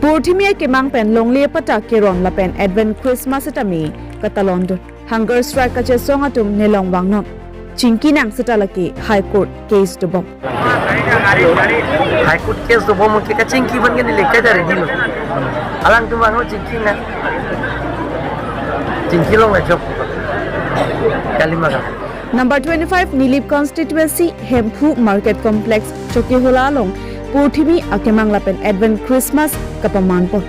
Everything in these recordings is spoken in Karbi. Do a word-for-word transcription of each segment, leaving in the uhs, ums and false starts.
Purthimi akemang pen longle patta keron lapen Advent Christmas sitame katalondun. Hunger strike kachesong atum nelong vangnon. Chingki nang seta lake High Court case dobom. High Court case dobom ke kachingki ban ke neli ke dari dilo. Alangtum vangnon chingki nang. Chingki longle chok. Kalima ka. Number twenty-five Nilip Constituency, Hemphu Market Complex, Chokihola along Purthimi akemang lapen Advent Christmas kapamanpon.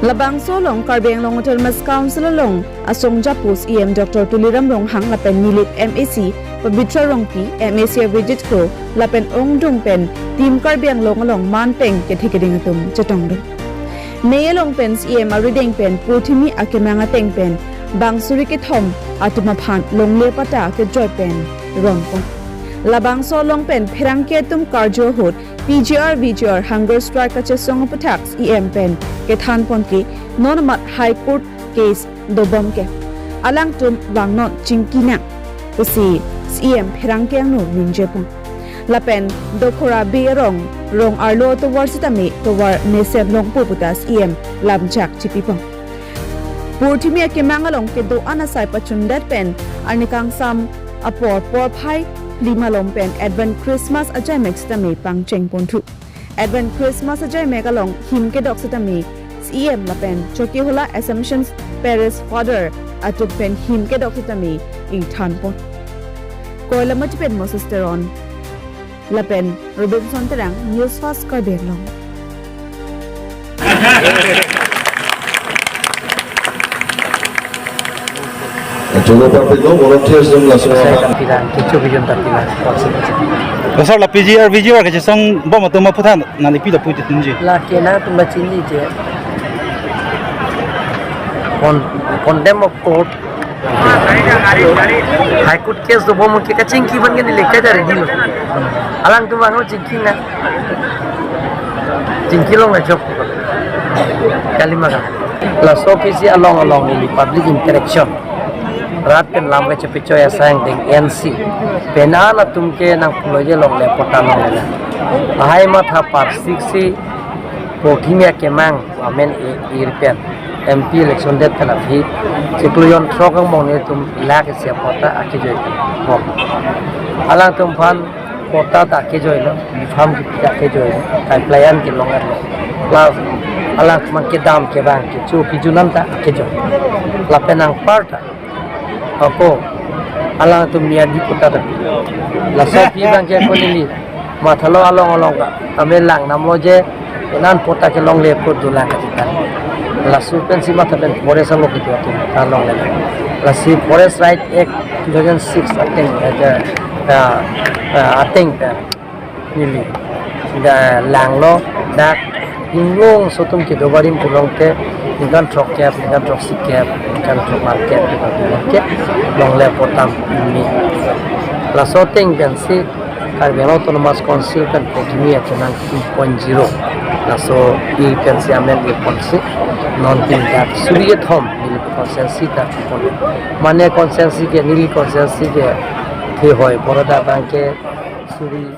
Labangso along Karbi Anglong Autonomous Council along asong japu C E M Doctor Tuliram Ronghang lapen Nilip M A C Pabitra Rongpi, M A C Abhijit Kro lapen ongdung pen Team Karbi Anglong along manpeng kethe keding atum chetongdun. Mei along pen C E M arideng pen Purthimi akemang ateng pen bang suri kethom atum aphan longle patta kejoi pen ronpon. Labangso along pen pherangke atum karju ahut P G R V G R hunger strike kachesong aputhak C E M pen kethanpon ke non amat High Court case dobom ke alangtum vangnon chingki nang pusi C E M pherangke angno ningjepon. Lapen Dokhora Bey arong rong arlo atovar sitame tovar mesen longpo puta C E M lamchak chipipon. Purthimi akemang along kedo-an asai pachundet pen arni kangsam apor porphai phli malom pen Advent Christmas ajaimek sitame pangchengponthu. Advent Christmas ajaimek along him kedok sitame C E M lapen Chokihola Assumption Parish Father atum pen him kedok sitame ingthanpon. Koilamati pen Moses Teron lapen Robinson Terang, News Fast Karbi Anglong. Chulo papilo volunteers dum laso. Saya tapilan, kecho bijun tapilan. Sir, la P G R, V G R kachesong bom atum aphuthak nangli pi lapu titunji. La kena tum bachini je. Con-, contempt of court. High Court case dobom ke kachingki ban ke neli ke dari dilo. Alangtum vangnon chingki nang. Chingki longle chok. Kalima ka. Laso P C along along neli public interaction. Rat pen lam kachepechoi asai angdeng N C. Pen an atum ke nangpulo je longle patta longle. Lahai matha par six si Purthimi akemang amen e-, ir pen M P election det pen aphi chiklo jonthrok angbong netum lak isi apatta akejoi pen bom. Alangtum aphan patta ta akejoilo, bipham ta akejoilo, kai playan kelong arlo. Plus alangtum kedam kevang kecho kejun an ta akejoi. Lapen anparta ako alangtum miyadi patta ta. Laso aphi abang ke ako neli mathalo along along ka. Kami lang namlo je, nan patta kelongle put dolang kachita. Laso pensi matha pen forest alo kedo atum ta longle. Lasi Forest Right Act two thousand six ateng, eh, eh, eh, ateng pen neli da langlo, dak inglong sotum kedo barim pulong ke ningkan throkkep, ningkan throksi kep, ningkan throk market ke longle patta mi. Laso ateng pensi Karbi Anglong Autonomous Council pen Purthimi akemang two point zero. Laso e pensi amen e ponsi non tin dak suri kethom neli constituency dak pon. Mane constituency ke neli constituency ke thehoi Baroda abang ke suri